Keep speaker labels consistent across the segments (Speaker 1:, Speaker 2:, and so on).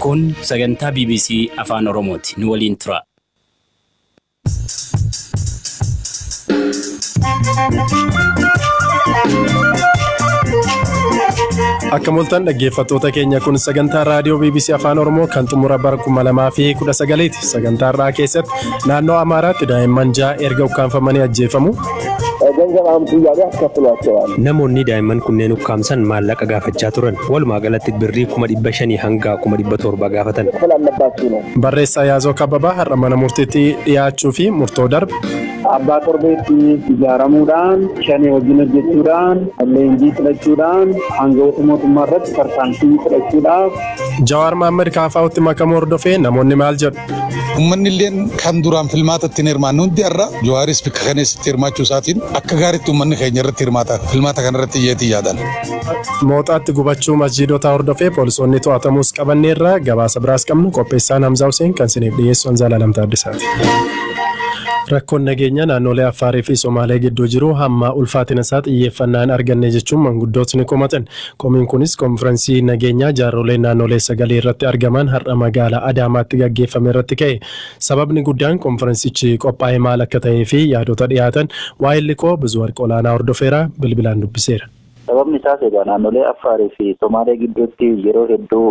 Speaker 1: Kun sagantaa bbc Afaan Oromooti. Nu waliin turaa.
Speaker 2: Akka mul'atan dhaggeeffattoota keenya kun sagantaa raadiyoo BBC Afaan Oromoo kan xumura bara 2019ti. Sagantaa irraa keessatti naannoo Amaaraatti daa'imman ja'a erga ukkaamfamanii ajjeefamu.
Speaker 3: ገንዘብ አምጡ እያሉ ያስከፍሏቸዋል።
Speaker 4: Namoonni daa'imman kunneen ukkaamsan maallaqa gaafachaa turan. Walumaa galatti birrii 500,000 hanga 700,000 gaafatan.
Speaker 3: መክፈል አለባችሁ ነው።
Speaker 2: Barreessaa Yaazoo Kabbabaa har'a mana murtiitti dhiyaachuu fi murtoo darbe.
Speaker 5: Abbaa torbeetti ijaaramuudhaan shanee wajjin hojjechuudhaan leenjii fudhachuudhaan aangawoota mootummaa irratti tarkaanfii fudhachuudhaaf.
Speaker 2: Jawaar Mohaammed KFO'tti makamuu hordofee namoonni maal jedhu?
Speaker 6: Uummanni illeen kan duraan filmaata ittiin hirmaanne hundi har'a Jawaaris bakka kaneessitti hirmaachuu isaatiin akka gaariitti uummanni keenya irratti hirmaata. Filmaata kana irratti iyyeetii yaadan.
Speaker 2: Mooxaatti gubachuu masjiidotaa hordofee poolisoonni to'atamuus qabanneerra gabaasa biraas qabnu qopheessaan Hamzaa Hussein kan isiniif dhiyeessu Anzaalaa Taaddasaati. Rakkoon nageenyaa naannolee Affaarii fi Somaalee gidduu jiru hamma ulfaatina isaa xiyyeeffannaa hin arganne jechuun manguddootni komatan. Komiin kunis konfiraansii nageenyaa jaarrolee naannolee sagalee irratti argaman har'a magaalaa Adaamaatti gaggeeffame irratti ka'e. Sababni guddaan konfiraansichi qophaa'e maal akka ta'ee fi yaadota dhiyaatan waa'ee koo Bizuwarq Olaanaa hordofeera bilbilaan dubbiseera.
Speaker 7: Sababni isaas egaa naannolee Affaarii fi Somaalee gidduutti yeroo hedduu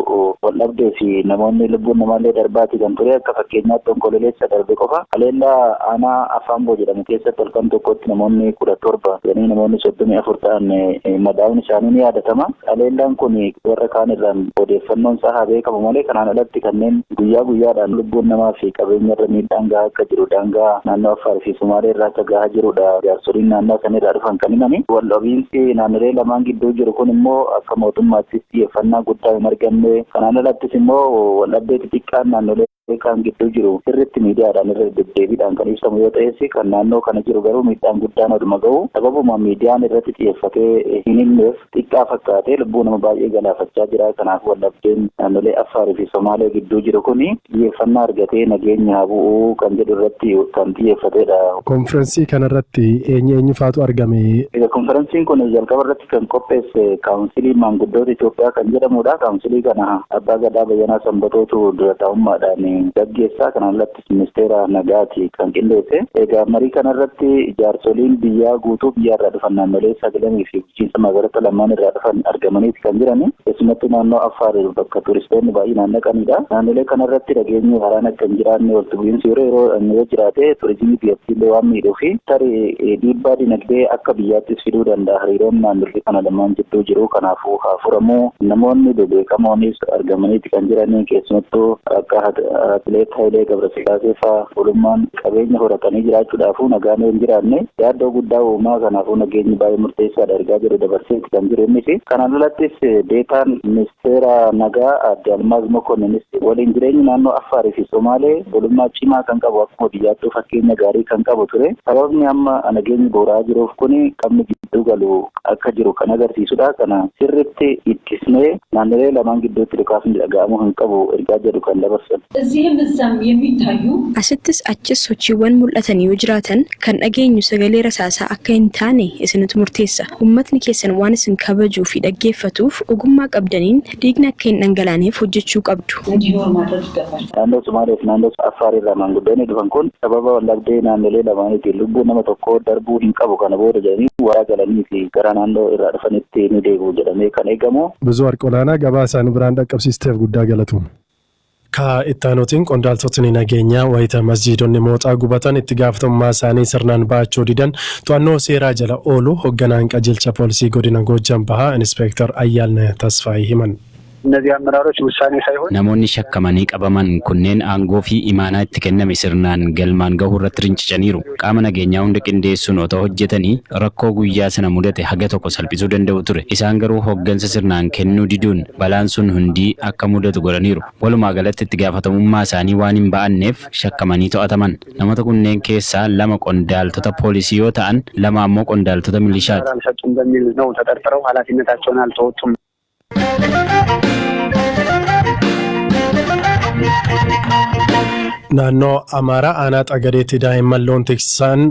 Speaker 7: wal dhabdee fi namoonni lubbuun namaallee darbaati kan ture. Akka fakkeenyaatti Onkololeessa darbe qofa haleellaa aanaa Afaamboo jedhamu keessatti halkan tokkotti namoonni 17 jedhanii namoonni 34 ta'an madaa'uun isaanii ni yaadatama. Haleellaan kun warra kaan irraan odeeffannoon isaa haa beekamu malee kanaan alatti kanneen guyyaa guyyaadhaan lubbuun namaa fi qabeenya irra miidhaan gahaa akka jiru daangaa naannoo Affaarii fi Somaalee irraa akka gahaa jirudha. Jaarsoliin naannoo sanirraa dhufan kan himani. Wal dhabiinsi naannolee lamaan gidduu jiru kun immoo akka mootummaattis xiyyeeffannaa guddaa hin arganne. Kanaan alattis immoo waldhabdee xixiqqaan naannolee kan gidduu jiru sirriitti miidiyaadhaan irra deddeebiidhaan kan ibsamu yoo ta'es kan naannoo kana jiru garuu miidhaan guddaan oduma gahu sababuma miidiyaan irratti xiyyeeffatee hin himneef xiqqaa fakkaatee lubbuu nama baay'ee galaafachaa jira. Kanaaf waldhabdeen naannolee Affaarii fi Somaalee gidduu jiru kun xiyyeeffannaa argatee nageenya haa bu'uu kan jedhu irratti kan xiyyeeffatedha.
Speaker 2: Konfiraansii kanarratti eenyu eenyufaatu argame?
Speaker 7: Konfiraansiin kun jalqaba irratti kan qopheesse Kaawunsilii Maanguddoota Itoophiyaa kan jedhamudha. Kaawunsilii kana Abbaa Gadaa Bayyanaa Sanbatootu dura taa'ummaadhaan gaggeessaa. Kanaan alattis ministeera nagaati kan qindeesse. Egaa marii kanarratti jaarsoliin biyyaa guutuu biyyaarraa dhufan naannolee sagalanii fi bulchiinsa magaalota lamaan irraa dhufan argamaniiti kan jiran. Keessumattuu naannoo Affaar bakka turistoonni baay'inaan dhaqanidha. Naannolee kanarratti nageenyi haaraan akka hin jiraanne walitti bu'iinsi yeroo yeroo yoo jiraate turizimii biyyattii illee waan miidhuu fi tarii dhiibbaa dinagdee akka biyyaattis fiduu danda'a. Hariiroon naannolee kana lamaan jidduu jiru kanaafuu haa furamuu. Namoonni bebeekamoonis argamaniiti kan jiranii keessumattuu akka atileet Hayilee Gabrasillaasee fa'aa olummaan qabeenya horatanii jiraachuudhaafuu nagaan hin jiraanne yaaddoo guddaa uumaa kanaafuu nageenyi baay'ee murteessaadha ergaa jedhu dabarseeti kan jiru innis. Kanaan alattis deetaan ministeera nagaa adde Almaaz Mokonninis waliin jireenyi naannoo Affaarii fi Somaalee olummaa cimaa kan qabu akkuma biyyaattuu fakkeenya gaarii kan qabu ture. Sababni amma nageenyi boora'aa jiruuf kuni qabni gidduu galu akka jiru kan agarsiisudha. Kana sirriitti ittisnee naannolee lamaan gidduutti dhukaasni dhaga'amuu hin qabu ergaa jedhu kan dabarsan.
Speaker 8: እዚህም እዛም የሚታዩ
Speaker 9: Asittis achis sochiiwwan mul'atan yoo jiraatan kan dhageenyu sagalee rasaasaa akka hin taane isinitu murteessa. Uummatni keessan waan isin kabajuu fi dhaggeeffatuuf ogummaa qabdaniin dhiigni akka hin dhangalaaneef hojjechuu qabdu.
Speaker 8: እንዲኖር ማድረግ ይገባል።
Speaker 7: Naannoo Sumaalee fi naannoo Affaar irraa maanguddoonni dhufan kun sababa waldhabdee naannolee lamaaniitiin lubbuu nama tokkoo darbuu hin qabu kana booda jedhanii waraa galanii fi gara naannoo irraa dhufanitti ni deebi'u jedhamee kan eegamu.
Speaker 2: Bizuwarq Olaanaa gabaasa nu biraan dhaqqabsiisteef guddaa galatoom. Ka ittaanutiin qondaaltotni nageenyaa wayita masjiidonni Mooxaa gubatan itti gaafatamummaa isaanii sirnaan ba'achuu didan to'annoo seeraa jala oolu hoogganaan qajeelcha poolisii godina Goojam Bahaa Inspektar Ayyaalne Tasfaayii himan.
Speaker 5: እነዚህ አመራሮች ውሳኔ ሳይሆን
Speaker 1: Namoonni shakkamanii qabaman kunneen aangoo fi imaanaa itti kenname sirnaan galmaan gahuu irratti rincicaniiru. Qaama nageenyaa hunda qindeessuun otoo hojjetanii rakkoo guyyaa sana mudate haga tokko salphisuu danda'u ture. Isaan garuu hooggansa sirnaan kennuu diduun balaan sun hundii akka mudatu godhaniiru. Walumaa galatti itti gaafatamummaa isaanii waan hin ba'anneef shakkamanii to'ataman. Namoota kunneen keessaa lama qondaaltota poolisii yoo ta'an lama ammoo qondaaltota milishaati.
Speaker 5: አልሰጡም በሚል ነው ተጠርጥረው ኃላፊነታቸውን አልተወጡም።
Speaker 2: Naannoo Amaaraa aanaa Xagadeetti daa'imman loon tiksan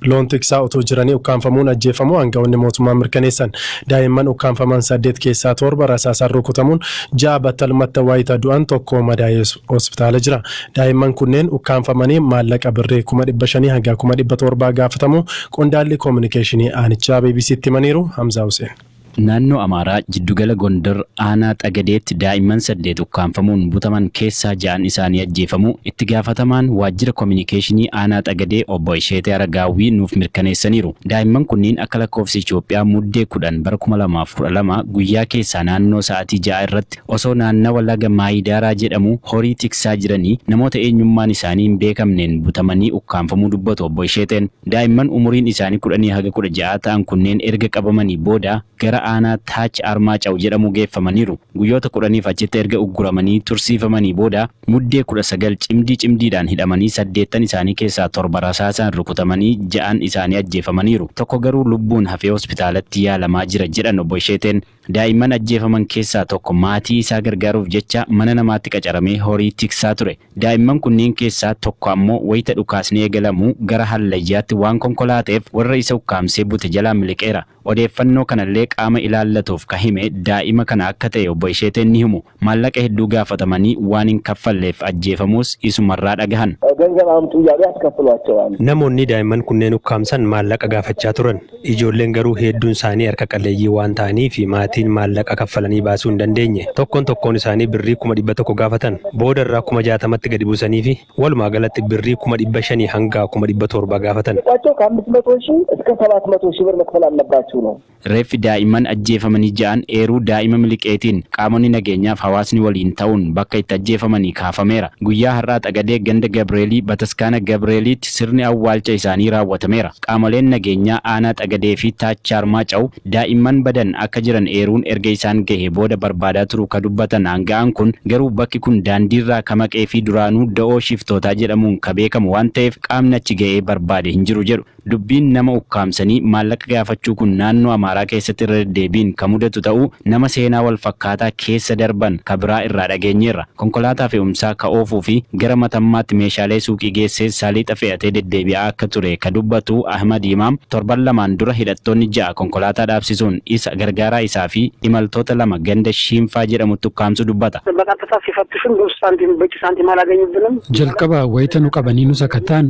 Speaker 2: Loon tiksaa otoo jiranii ukkaamfamuun ajjeefamuu aangawoonni mootummaa mirkaneessan. Daa'imman ukkaamfaman saddeet keessaa torba rasaasaan rukutamuun, ja'a battalumatti wayita du'an, tokko madaa'ee hospitaala jira. Daa'imman kunneen ukkaamfamanii maallaqa birrii 500,000 hanga 700,000 gaafatamu qondaalli koominikeeshinii aanichaa BBCtti himaniiru. Hamzaa Hussein.
Speaker 1: Naannoo Amaaraa, jiddugala Gondar, aanaa Xagadeetti daa'imman saddeet ukkaamfamuun butaman keessaa ja'an isaanii ajjeefamuu itti gaafatamaan waajjira koominikeeshinii aanaa Xagadee obbo Isheetee Aragaawwii nuuf mirkaneessaniiru. Daa'imman kunniin akka lakkoofsa Itoophiyaa Muddee 10 bara 2012 guyyaa keessaa naannoo sa'aatii 6 irratti osoo naannawa laga Maayidaaraa jedhamu horii tiksaa jiranii namoota eenyummaan isaanii hin beekamneen butamanii ukkaamfamuu dubbatu obbo Isheeteen. Daa'imman umuriin isaanii kudhanii haga 16 ta'an kunneen erga qabamanii booda gara aanaa Taach Armaacaw jedhamu geeffamaniiru. Guyyoota 10f achitti erga ugguramanii tursiifamanii booda Muddee 19 cimdii cimdiidhaan hidhamanii saddeettan isaanii keessaa torba rasaasaan rukutamanii ja'an isaanii ajjeefamaniiru. Tokko garuu lubbuun hafee hospitaalatti yaalamaa jira jedhan obbo Isheeteen. Daa'imman ajjeefaman keessaa tokko maatii isaa gargaaruuf jecha mana namaatti qacaramee horii tiksaa ture. Daa'imman kunneen keessaa tokko ammoo wayita dhukaasni eegalamu gara hallayyaatti waan konkolaateef warra isa ukkaamsee bute jalaa miliqeera. Odeeffannoo kanallee qaama ilaallatuuf ka hime daa'ima kana akka ta'e obbo Isheeteen ni himu. Maallaqa hedduu gaafatamanii waan hin kaffalleef ajjeefamuus isumarraa dhagahan.
Speaker 3: ገንዘብ አምጡ እያሉ ያስከፍሏቸዋል።
Speaker 4: Namoonni daa'imman kunneen ukkaamsan maallaqa gaafachaa turan. Ijoolleen garuu hedduun isaanii harka qalleeyyii waan ta'aniif maatiin maallaqa kaffalanii baasuu hin dandeenye. Tokkoon tokkoon isaanii birrii 100,000 gaafatan. Booda irraa 60,000tti gadi buusanii fi walumaa galatti birrii 500,000 hanga 700,000 gaafatan.
Speaker 3: ከ500,000 እስከ 700,000 ብር መክፈል አለባችሁ ነው።
Speaker 1: Reeffi daa'imman ajjeefamanii ja'an eeruu daa'ima miliqeetiin qaamonni nageenyaaf hawaasni waliin ta'uun bakka itti ajjeefamanii kaafameera. Guyyaa har'aa Xagadee ganda Gabreelii bataskaana Gabreeliitti sirni awwaalcha isaanii raawwatameera. Qaamoleen nageenyaa aanaa Xagadee fi Taach Armaacaw daa'imman badan akka jiran eeruun erga isaan gahe booda barbaadaa turuu ka dubbatan aanga'aan kun, garuu bakki kun daandiirraa ka maqee fi duraanuu da'oo shiftootaa jedhamuun ka beekamu waan ta'eef qaamni achi ga'ee barbaade hin jiru jedhu. Dubbiin nama ukkaamsanii maallaqa gaafachuu kun naannoo Amaaraa keessatti irra deddeebiin ka mudatu ta'uu nama seenaa wal fakkaataa keessa darban ka biraa irraa dhageenyeerra. Konkolaataa fe'umsaa ka oofuu fi gara Matammaatti meeshaalee suuqii geessee saliixa fe'atee deddeebi'aa akka ture ka dubbatu Ahmad Imaam, torban lamaan dura hidhattoonni ja'a konkolaataa dhaabsisuun isa, gargaaraa isaa fi imaltoota lama ganda Shiinfaa jedhamutti ukkaamsuu dubbata.
Speaker 10: በቀጥታ ሲፈትሹን ብዙ ሳንቲም በቂ ሳንቲም አላገኙብንም።
Speaker 11: Jalqaba wayita nu qabanii nu sakattaan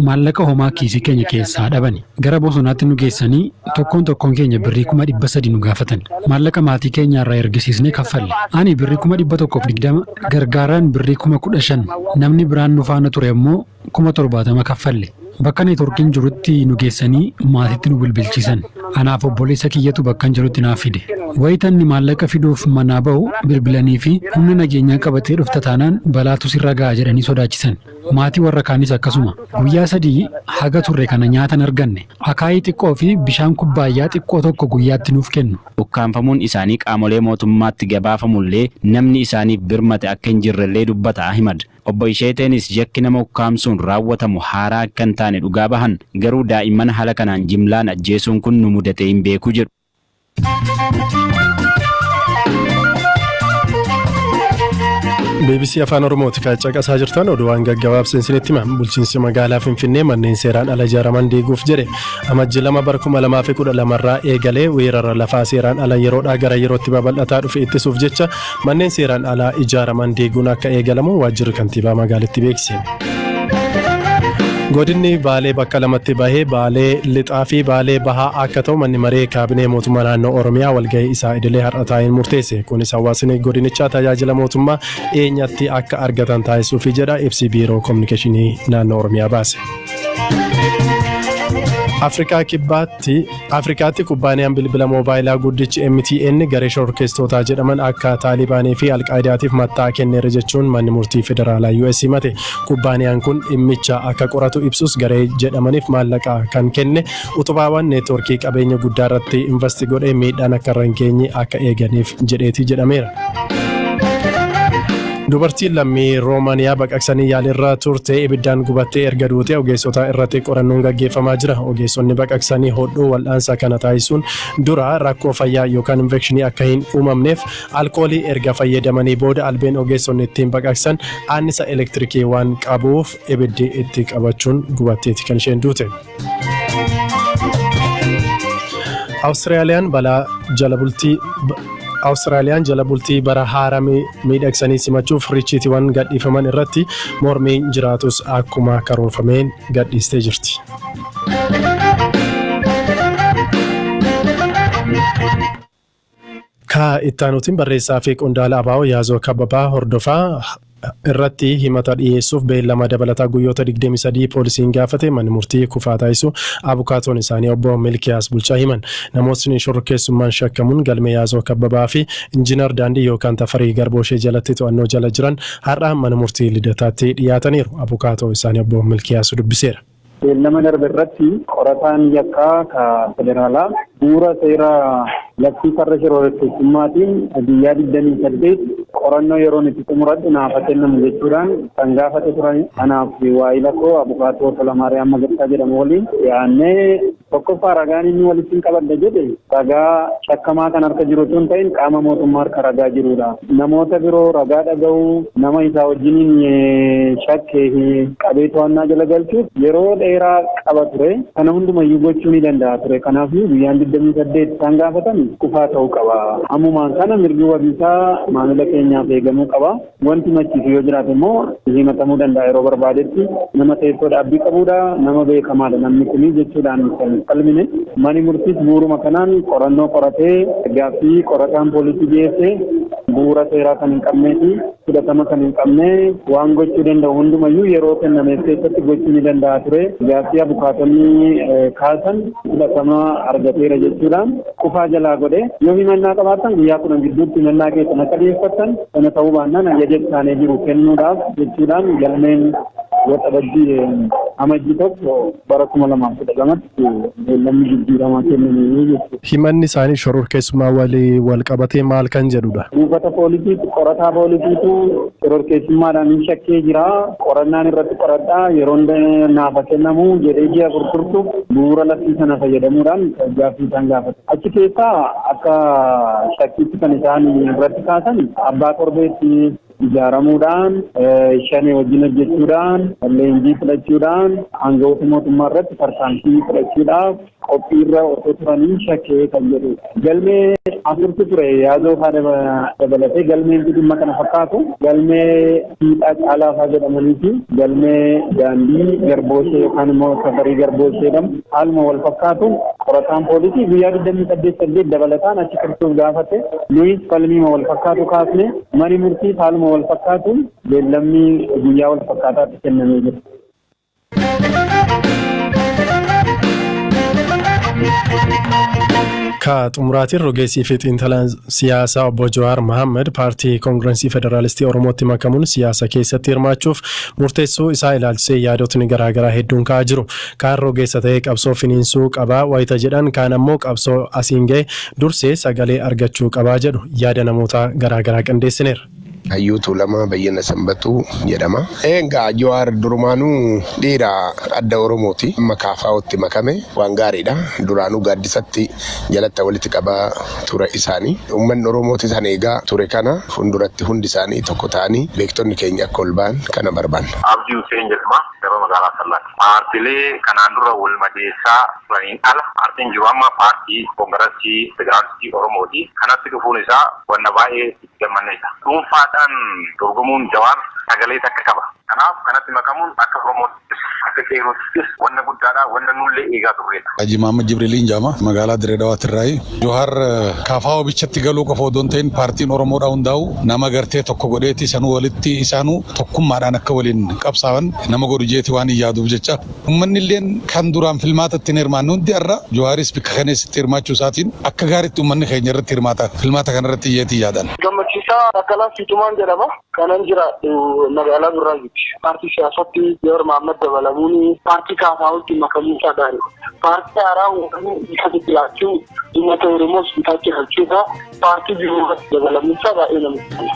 Speaker 11: maallaqa homaa kiisii keenya keessaa dhabani. Gara bosonaatti nu geessanii tokkoon tokkoon keenya birrii 300,000 nu gaafatan. Maallaqa maatii keenya irraa ergisiisnee kaffalle. Ani birrii 120,000, gargaaraan birrii 15,000, namni biraan nu faana ture immoo 70,000 kaffalle. Bakka neetworkiin jirutti nu geessanii maatiitti nu bilbilchiisan. Anaaf obboleessa kiyyatu bakka hin jirutti naaf fide. Wayita inni maallaqa fiduuf manaa bahu bilbilanii fi humna nageenyaa qabatee dhufta taanaan balaatu sirra ga'a jedhanii sodaachisan. Maatii warra kaanis akkasuma. Guyyaa 3 haga turre kana nyaata hin arganne. Akaayii xiqqoo fi bishaan kubbaayyaa xiqqoo tokko guyyaatti nuuf kennu.
Speaker 1: Ukkaamfamuun isaanii qaamolee mootummaatti gabaafamullee namni isaaniif birmate akka hin jirrellee dubbata Ahimad. Obbo Isheeteenis yakki nama ukkaamsuun raawwatamu haaraa akka hin taane dhugaa bahan, garuu daa'imman haala kanaan jimlaan ajjeesuun kun nu mudatee hin beeku jedhu.
Speaker 2: BBC Afaan Oromooti kan caqasaa jirtan. Oduuwwan gaggabaabseen isinitti hima. Bulchiinsi magaalaa Finfinnee manneen seeraan ala ijaaraman diiguuf jedhe. Amajji 2 bara 2012 irraa eegalee weerara lafaa seeraan ala yeroodhaa gara yerootti babal'ataa dhufe ittisuuf jecha manneen seeraan alaa ijaaraman diiguun akka eegalamu waajjirri kantiibaa magaalitti beeksise. Godinni Baalee bakka lamatti bahee Baalee Lixaa fi Baalee Bahaa akka ta'u manni maree kaabinee mootummaa naannoo Oromiyaa walgahii isaa idilee har'a taa'een murteesse. Kunis hawaasni godinichaa tajaajila mootummaa dhiyeenyatti akka argatan taasisuufi jedha ibsi biiroo kominikeeshinii naannoo Oromiyaa baase. Afrikaa Kibbaatti Afrikaatti kubbaaniyaan bilbila moobaayilaa guddichi MTN garee shororkeessitootaa jedhaman akka Taalibaanii fi Alqaayidaatiif matta'aa kenneera jechuun manni murtii federaalaa US himate. Kubbaaniyaan kun dhimmicha akka qoratu ibsus, garee jedhamaniif maallaqa kan kenne utubaawwan neetworkii qabeenya guddaa irratti invasti godhee miidhaan akka irra hin geenye akka eeganiif jedheeti jedhameera. Dubartiin lammii Roomaniyaa baqaqsanii yaalirra turte ibiddaan gubattee erga duutee ogeessota irratti qorannoon gaggeeffamaa jira. Ogeessonni baqaqsanii hodhuu wal'aansa kana taasisuun dura rakkoo fayyaa yookaan infekshinii akka hin uumamneef alkoolii erga fayyadamanii booda albeen ogeessonni ittiin baqaqsan annisa elektirikii waan qabuuf ibiddi itti qabachuun gubatteeti kan isheen duute. Awustiraaliyaan balaa jala bultii Awustiraaliyaan jala bultii bara haaraa miidhagsanii simachuuf richiitiiwwan gadhiifaman irratti mormiin jiraatus akkuma karoorfameen gadhiistee jirti. Ka ittaanuutiin barreessaa fi qondaala ABO Yaazoo Kabbabaa Hordofaa irratti himata dhiyeessuuf beellama dabalataa guyyoota 23 poolisiin gaafate manni murtii kufaa taasisu abukaatoon isaanii obbo Milkiyaas Bulchaa himan. Namootni shororkeessummaan shakkamuun galmee Yaazoo Kabbabaa fi Injiinar Daandii yookaan Tafarii Garbooshee jalatti to'annoo jala jiran har'a mana murtii Lidataatti dhiyaataniiru. Abukaatoo isaanii obbo Milkiyaas dubbiseera.
Speaker 5: Beellama darbe irratti qorataan yakkaa ka federaalaa bu'uura seera labsii farra shororkeessummaatiin guyyaa 28 qorannoo yeroon itti xumuradhu naaf haa kennamu jechuudhaan kan gaafate turan. Kanaaf waa'ila koo abukaatoo Tolamaariyaam Magarsaa jedhamu waliin dhiyaannee tokkoffaa ragaan inni walitti hin qabadha jedhe ragaa shakkamaa kan harka jiru osoo hin ta'in qaama mootummaa harka ragaa jirudha. Namoota biroo ragaa dhaga'uu nama isaa wajjiniin shakkee qabee to'annaa jala galchuuf yeroo dheeraa qaba ture. Kana hundumayyuu gochuu ni danda'a ture. Kanaaf guyyaan 28 isaan gaafatan kufaa ta'uu qaba. Ammumaan kana mirgi wabiisaa maamila keenyaaf eegamuu qaba. Wanti machiisu yoo jiraate immoo himatamuu danda'a yeroo barbaadetti. Nama teessoo dhaabbii qabudha. Nama beekamaadha namni kuni jechuudhaan kan falmine. Mani murtiis bu'uuruma kanaan qorannoo qoratee gaaffii qorataan poolisii dhiyeesse bu'uura seeraa kan hin qabnee fi fudhatama kan hin qabne waan gochuu danda'u hundumayyuu yeroo kennameef keessatti gochuu ni danda'a ture. Gaaffii abukaatonni kaasan fudhatama argateera jechuudhaan kufaa jalaa godhe. Yoo himannaa qabaattan guyyaa 10 gidduutti himannaa keessan akka dhiyeeffattan kana ta'uu baannaan ajaja itti jiru kennuudhaaf jechuudhaan galmeen Waxabajjii Amajjii 1 bara 2012tti beellamni jijjiiramaa kenname jechuudha.
Speaker 2: Himanni isaanii shororkeessummaa walii wal qabatee maal kan jedhudha?
Speaker 5: Buufata poolisiitti qorataa poolisiitu shororkeessummaadhaan hin shakkee jira. Qorannaan irratti qoradhaa yeroon naaf kennamu jedhee ji'a 4 turtu bu'uura labsii sana fayyadamuudhaan gaaffii isaan gaafate. Achi keessaa akka shakkiitti kan isaan irratti kaasan abbaa torbeetti ijaaramuudhaan shanee wajjin hojjechuudhaan leenjii fudhachuudhaan aangawoota mootummaa irratti tarkaanfii fudhachuudhaaf qophiirra otoo turanii shakkee kan jedhu. Galmee afurtu ture Yaazoo faa dabalatee galmeen dhimma kana fakkaatu galmee Fiixaa Caalaa faa jedhamanii fi galmee Daandii Garbooshee yookaan immoo Safarii Garbooshee jedhamu haaluma wal fakkaatuun qorataan poolisii guyyaa 28 8 dabalataan achi tursuuf gaafate. Nuyis falmiima wal fakkaatu kaasne mani murtii haaluma wal fakkaatuun beellamni guyyaa wal fakkaataatti kennamee jira.
Speaker 2: Ka xumuraatiin rogeessii fi xiinxalaan siyaasaa obbo Jawaar Mohaammed paartii Koongirensii Federaalistii Oromootti makamuun siyaasa keessatti hirmaachuuf murteessuu isaa ilaalchisee yaadotni garaagaraa hedduun ka'aa jiru. Kaan rogeessa ta'ee qabsoo finiinsuu qabaa wayita jedhan kaan ammoo qabsoo asiin gahe dursee sagalee argachuu qabaa jedhu yaada namoota garaagaraa qindeessineerra.
Speaker 12: Hayyuu Tuulamaa Bayyana Sanbatuu jedhama. Egaa Jawaar durumaanuu dhiira adda Oromooti. Amma KFOtti makame waan gaariidha. Duraanuu gaaddisatti jalatti walitti qabaa ture isaanii. Uummanni Oromooti san eegaa ture kana fuulduratti hundi isaanii tokko ta'anii beektonni keenya akka ol ba'an kana barbaanna.
Speaker 13: Abdii Hussein jedhama. Gara magaalaa Asallaatti. Paartiilee kanaan dura wal madeessaa turaniin ala paartiin jiru amma paartii Koongirasii Federaalistii Oromooti. Kanatti dhufuun isaa wanna baay'ee itti gammanneedha. Dhuunfaadhaan dorgomuun Jawaar sagalee takka qaba. Kanaaf kanatti makamuun akka Oromoottis akka qeerroottis wanna guddaadha. Wanna nullee eegaa turredha.
Speaker 6: Haji Mahammad Jibriiliin jedhama. Magaalaa Dirree Dawaatti Jawaar KFO bichatti galuu qofa odoo hin ta'in paartiin Oromoodhaa hundaa'u nama gartee tokko godheeti sanuu walitti isaanuu tokkummaadhaan akka waliin qabsaa'an nama godhu jeeti waan hin yaaduuf jecha. Uummanni illeen kan duraan filmaata ittiin hirmaanne hundi har'a Jawaaris bakka kaneessitti hirmaachuu isaatiin akka gaariitti uummanni keenya irratti hirmaata filmaata kanarratti iyyeetii yaadan.
Speaker 14: Gammachiisaa Akkalaa Fiitumaan jedhama. Kanan jiraadhu magaalaa Burraayyuutti. Paartii siyaasaatti Jawaar Mohaammed dabalamuun paartii KFOtti makamuu isaa gaariidha. Paartii haaraa uumamuu isa jiraachuu uummata Oromoos bitaatti galchuudha. Paartii biroo dabalamuu isaa baay'ee namatti tola.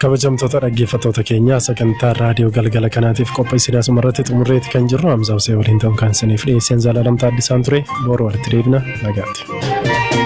Speaker 2: Kabajamtoota dhaggeeffattoota keenya sagantaa raadiyoo galgala kanaatiif qopheessine asuma irratti xumurreeti kan jirru Hamza Hussein waliin ta'uun kan isiniif dhiyeesseen Zalaalam Taaddisaan ture boru walitti deebina nagaatti.